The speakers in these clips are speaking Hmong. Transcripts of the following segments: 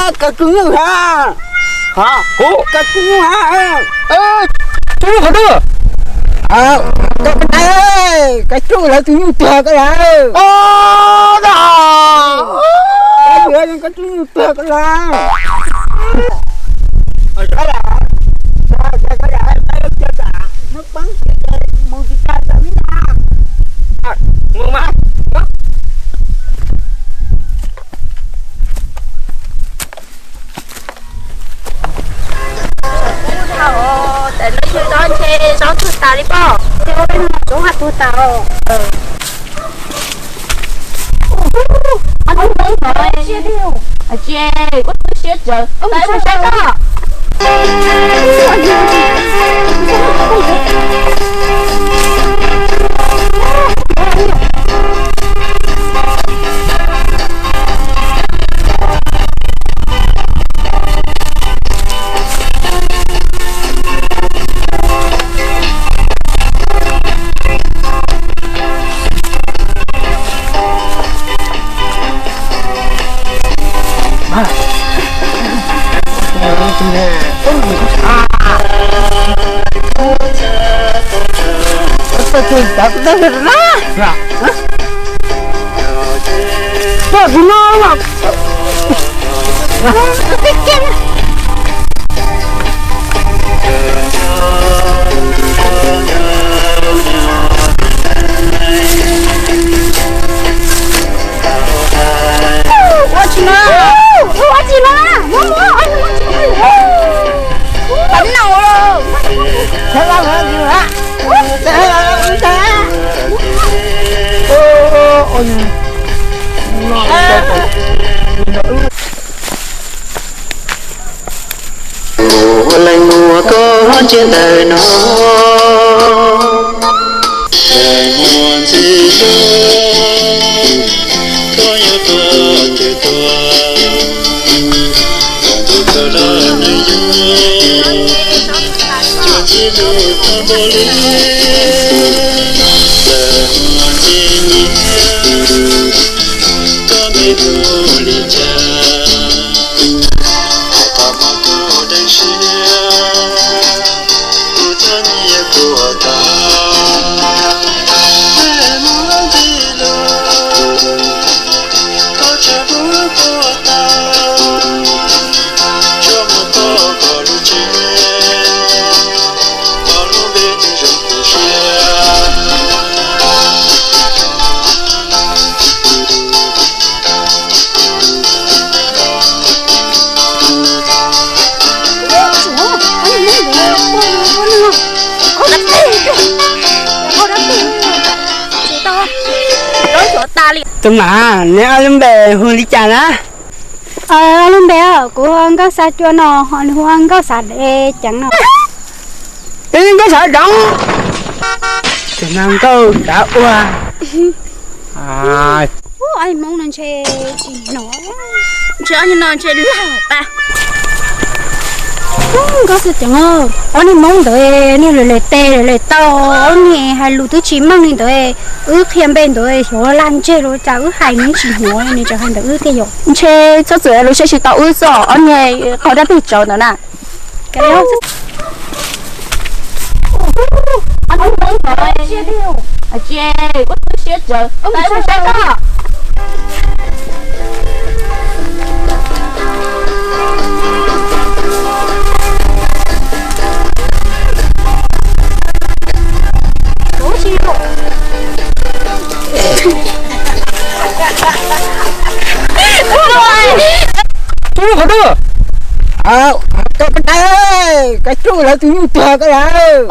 Koj tsuj nyuj hab? Koj tsuj nyuj hab? Tsuj nyuj qhov twg? Koj, koj, koj tsuj lawv tus nyuj tuag koj lawm. Koj tsuj nyuj tuag koj lawm. Tes lawv yug zaub ntshe zaub tuag tas li pob. Zaub tuag tas. Tsis, ua siab tawv, mus saib koj. Ua tsis no, ua tsis no, muab muab, ua tsis no, tsis no. Ua leej muam koj tsev ntawm no, muaj ntxim hlub, koj yuav tuaj twg tuaj, koj tus koj loj nws yug, koj txiv lub toj npaum li, lawv muaj ntxim nyiam, koj npe hu li cas, koj pab muab kuv deev siab, kuv txom nyem kuv ua tag, muaj ntxim hlub, koj tseem hlub kuv tag, tsuas muaj koj koj lub tsev, koj lub npe twb zoo kuv siab. Tus mam, neb ob lub npe hu li cas na? Ob lub npe, kuv hu ua Nkauj Xav Cua no, ho nws hu ua Nkauj Xav Dev Ceev no. Peb Nkauj Xav Dev, tus no Nkauj Xav Ua. Hmoob no ntshe tsis hnov, ntshe ob niag no ntshe lag pa. Nkauj Xav Ceev, ob niag Hmoob ntawd niag lawv lawv tes lawv lawv taw, ob niag hais lus twb tsis meej li ntawd, wb qhia npe ntawd xyov lag ntseg los cas wb hais nws tsis hnov, nws tseem hais ntawm wb tiag yom. Ntshe txhob txwm lub siab tsis tau wb xwb, ob niag qhov dab peg tsawv ntawd na. Tsuj nyuj qhov twg? Koj, koj, koj tsuj lawv tus nyuj tuag koj lawm.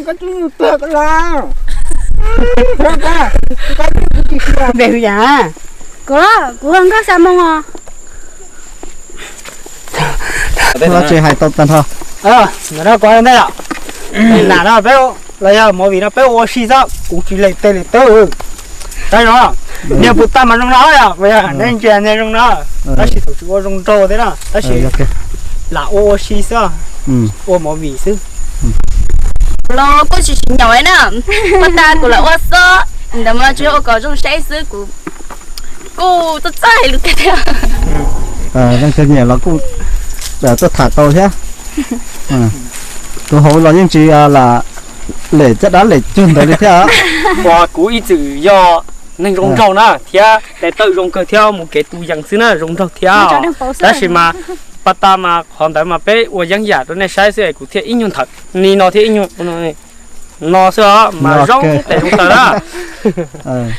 Koj tsuj nyuj tuag koj lawm. Npe hu yam? Kuv, kuv hu Nkauj Xav Moo os. Tsis hais tau tag nrho. Ntawm no kov ntej os. Nam no peb los yog movie no peb ua ua si xwb, kuv tsis lem tes lem taw. Tab no, niag puas tag mas zoo no yom, neb ntsia niag zoo no, tab sis thaum tsis ua zoo nraug thiab na, tab sis lam ua ua si xwb, ua movie xwb. Los kuj tsis tsis nyaum na, puas tag kuv lam ua xwb, ntawd mas tsuas yog ua kom zoo saib xwb kuv. Kuj txawj txawj lus tiag thiab. Leej twg nyiam los kuj tuaj tham tau thiab. Tus hauv los yeej tsis lam lem caj dab lem cug ntawd li thiab. Uas kuv ib txwm yog neeg zoo nraug na thiab tes taw zoo kawg thiab mus kev tu yees xwb na zoo nraug thiab. Tab sis mas pas tas mas qhov ntawd mas peb ua yeeb yam rau nej saib xwb es kuv thiaj ib nyuag nthawm ni no thiab ib nyuag no xwb os mas zoo tes zoo taw na.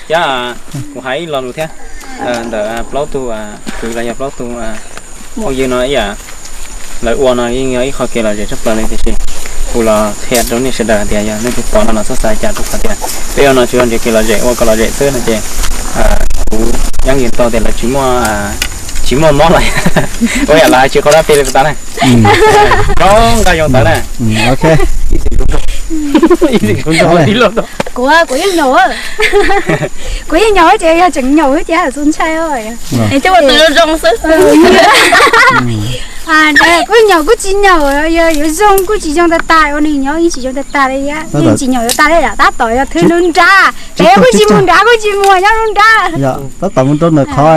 Thiab kuv hais ib lo lus thiab, ntawm plaub tug kwv los yog plaub tug phooj ywg no ib yam lawv ua no yeej yog ib qho kev lom zem tshaj plaws li tiam sis kuv los qhia rau nej sawv daws hais tias yog nej twb pom no los txhob xav cas rau qhov tias peb ua no tsuas yog nrhiav kev lom zem ua kom lom zem xwb no ces kuv yeej yog tau tias lawv tsis muaj tsis muaj mob los ua yam lawv hais tsis qau dab peb li tas na. Zoo nqaij zoo tawv na. Kuv kuv yeej nyaum, kuv yeej nyaum ces yog tseem nyaum ces txaus ntshai. Kuv nyaum kuj tsis nyaum, yog yuav zoo kuj tsis zoo tag tas, ua neeg nyob yeej tsis zoo tag tas li, yeej tsis nyaum yuav tas li, tab tom yog thwb lub nrab, peb kuj tsis mus nrad kuj tsis mus nyob lub nrab. Tab tom mus rau ntawm qhov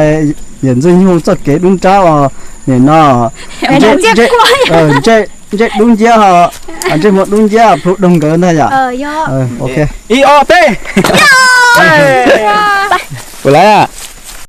yawm Ntxwg Nyug txoj kev dub nrab os, nim no ntsej dub nciab ho, ntsej muag dub nciab plhu doog nkawd ntag yom. Ib ob peb. Ua lawm.